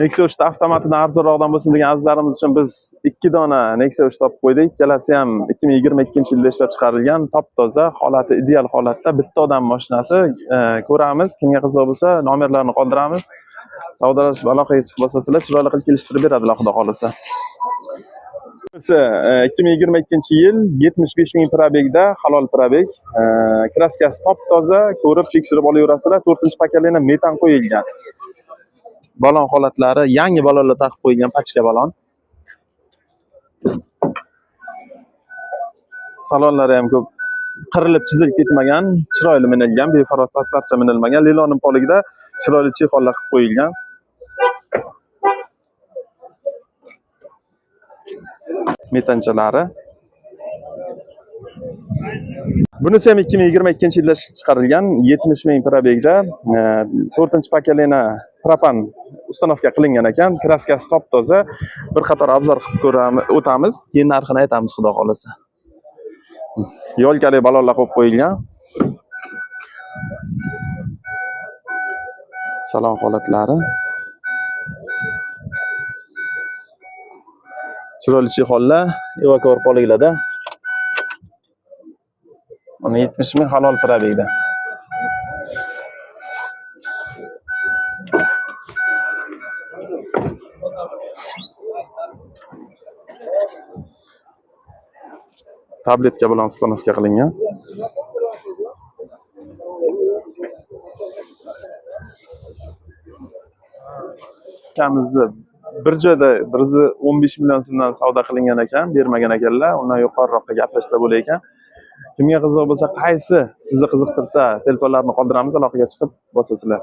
Nexia 3 avtomatidan arzonroqdan bo'lsin degan azizlarimiz uchun biz 2 dona Nexia 3 topib qo'ydik. Ikkalasi ham 2022-yilda ishlab chiqarilgan, top-toza, holati ideal holatda, bitta odam mashinasi. Ko'ramiz, kimga qiziq bo'lsa, nomerlarini qoldiramiz. Savdolashib aloqaga chiqib bosasizlar, chiroyli qilib kelishtirib beradilar, xudo xolasa. Bunisi 2022-yil 75 ming probegda, halol probeg. Kraskasi top-toza, ko'rib tekshirib olaverasizlar. 4-pokoleniya metan qo'yilgan. Balon holatlari, yangi balonlar taqib qo'yilgan, pachka balon. Salonlari ham ko'p qirilib chizilib ketmagan, chiroyli minilgan, befarosatlarcha minilmagan. Leloning poligida chiroyli chexollar qilib qo'yilgan. Metanchalari. Bunisi ham 2022-yilda chiqarilgan, 70 ming probegda, 4-pokoleniya propan ustanovka qilingan ekan, kraskasi top-toza. Bir qator obzor qilib ko'ramiz, o'tamiz, keyin narxini aytamiz, xudo xolasa. Yolkali balonlar qo'yib qo'yilgan. Salon holatlari. Chiroyli chexollar, evakor poliglarda. Uni 70 ming halol probegda. Tabletka bilan ustanovka qilingan. Ukamizni bir joyda 115 million so'mdan savdo qilingan ekan, bermagan ekanlar. Undan yuqoriroqqa gaplashsa bo'lar ekan. Kimga qiziq bo'lsa, qaysi sizni qiziqtirsa, telefonlarni qoldiramiz, aloqaga chiqib bosasizlar.